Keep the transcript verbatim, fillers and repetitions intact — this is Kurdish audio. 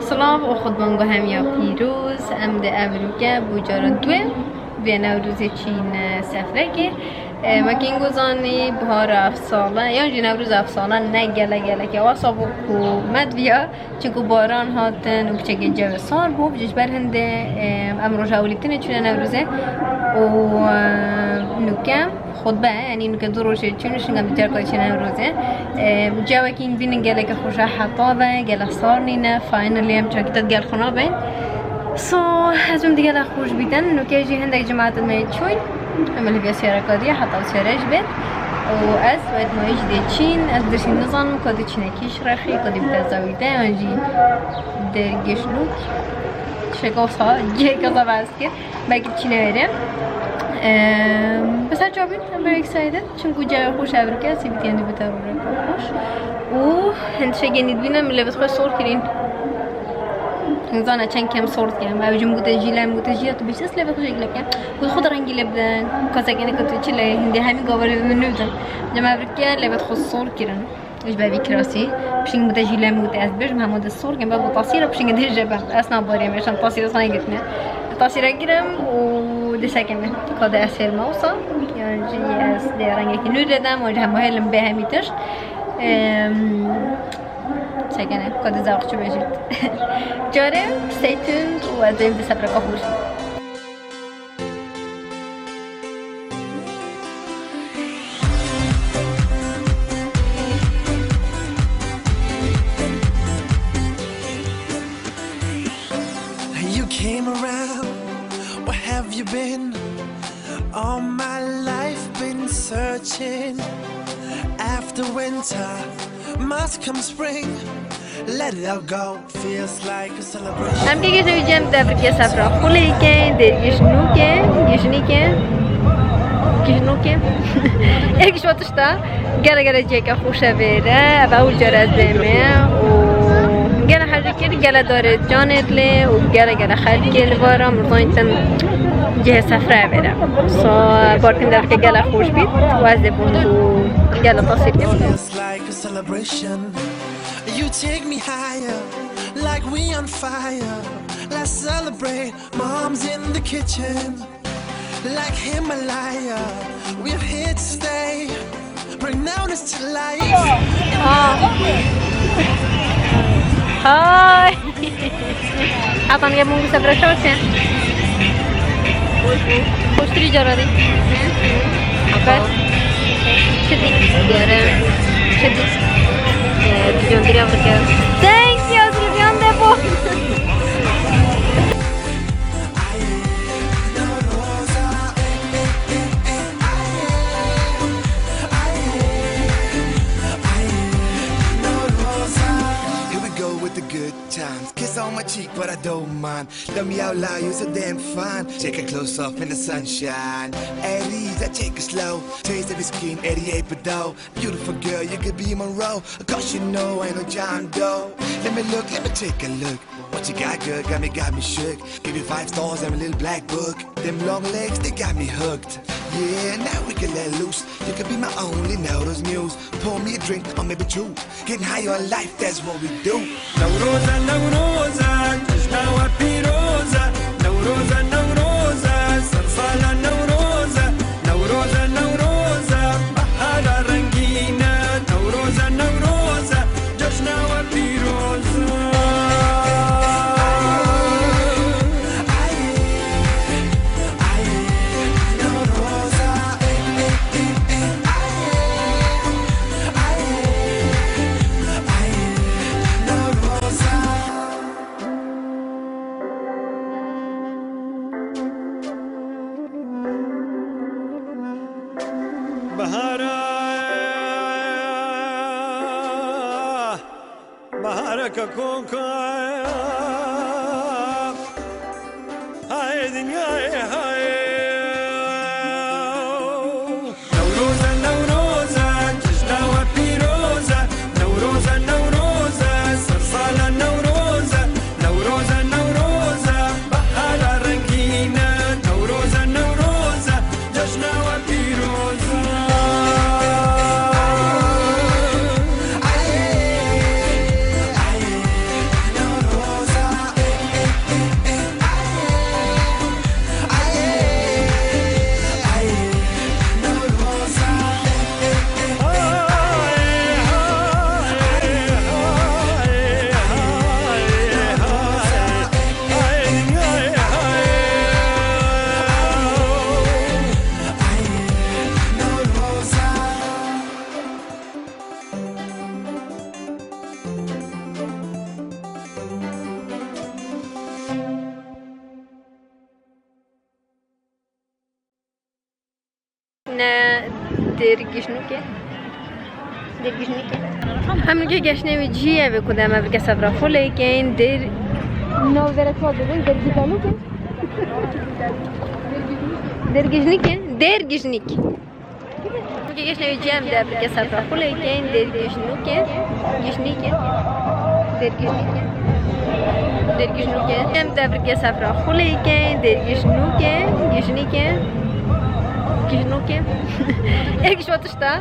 Silav û xutbanga hemiya pîroz. Em di evroke bo cara duê vê Newrozê çîne sefrekê. E, wekî hingû zanî, bihara ev sale, yan jî Newroza ev sale ne gele gelekê wesa bû ku me diviya, çinku baran hatin û piçekê cewê sar bû. Ji ber hindê, e, em roja ewilî tine çûne Newrozê û, e, nûke xutbe, yanî nûke du rojê çûn û şinga bi carka çûne Newrozê. E, cewekî bînin geleke xweş e, heta ve gelek sar nîne, finally em çakî te digel xwe nabin. So, ez bim digel xweş bîtin, nûke jî hindek cemaat me çûn. Em li vê siyareka diye heta siyare jî bêt. Û ez wê mayî jî dê çîn, ez dirsî nizanim, ka dê çîne kîş rexî, ka dê bide zewîde, yan jî dergêş lûk. Şeko sa, cihê ka zava ez kir. Belkî çîne wêre. Eee, bi ser çavîn, I'm very excited. Çimkû cayê xweş evroke, sîvîtiyên dî bite rûreka xweş. Û hin tiştekên dî dibîne, min lê bi xwe sor kirîn. Nizane çend kem sor dikem. Ew jî min gote jî, lê min gote jî, tu bêjî ez lê bi xwe jêkile bikem. Gote xwe de rengî lê bide, kasekê ne gote çi lê, hindê hemî gava lê bi min nûdin. Cem evroke lê bi xwe sor kirin. Ji ber vî kirasî. Pişingî min te jî lê min gote ez bêjim, hema de sor kim, be bo tasîra pişingî de jê bim. Ez nabarîm, ez tasîra sana gitme. Tasîra girim û dê sekeme. Ka de ez hêlme wisa. Yan jî ez dê rengekî nû de dem, û ji hema hêlim bê hemî tişt. Em, sekene, ka de zewq çi bêjît. Care, stay tuned û ez dê bi sebreka xweş. You came around, where have you been? All my life been searching. After winter, must come spring. Let it all go. Feels like a celebration. Em kê gişt ew cem devrikê sefra xulê ke, dergiş nûke, gişnîke, gişnûke. Ek şo tişta, gele gele cêke xweş e vêre, ev ew care ez dême û gele hejî kir, gele dare canê dilê û gele gele xelkê li vara mirzanî tim cihê sefra vêre. So, barkin devrikê gele xweş bît û ez dê bûm û gele tasîr kim. Feels like a celebration. You take me higher, like we on fire. Let's celebrate, mom's in the kitchen. Like Himalaya, we're here to stay. Bring down this to life. Hi. Hatan ya mungu sabra şorte. Hoştri carari. Haber. Çidi. Diyorum. Çidi. Ee, Dünyandır ya bakıyorum. Thanks ya, Dünyandır bu. Here we go with the good times. Kiss on my cheek, but I don't mind. Love me out loud, you're so damn fine. Take a close up in the sunshine. Aries, I take it slow. Taste of your skin, eighty-eight Bordeaux. Beautiful girl, you could be Monroe. Cause you know I ain't no John Doe. Let me look, let me take a look. What you got, girl? Got me, got me shook. Give you five stars and a little black book. Them long legs, they got me hooked. Yeah, now we can let loose. You could be my only Nowruz muse. Pour me a drink or maybe two. Getting high on life, that's what we do. Newroza, Newroza, cejna we pîroz e. Newroza, Newroza, ser sala Newroza. Newroza, Newroza, behara rengîn e. Newroza, Newroza, cejna we pîroz e. Bahara, bahareke koka, hay dinyayê hay. Newroza, Newroza, cejna we pîroz e. Newroza, Newroza, ser sala Newroza. Newroza, Newroza, behara rengîn e. Newroza, Newroza, cejna we pîroz e. Dêrgijnûkê. Dêrgijnûkê. Em nûkê geşnê wî cihê vê ku de em ev ke sefra xwe lê keyn dêr. Nav dere çawa dibin? Dêrgijnûkê. Dêrgijnûkê. Dêrgijnîk. Nûkê geşnê wî cihê em de ev ke sefra xwe lê keyn dêrgijnûkê. Gijnîkê. Dêrgijnîkê. Dêrgijnûkê. Em de ev ke sefra xwe lê keyn dêrgijnûkê. Gijnîkê. Gijnûkê. Êk ji we tişta.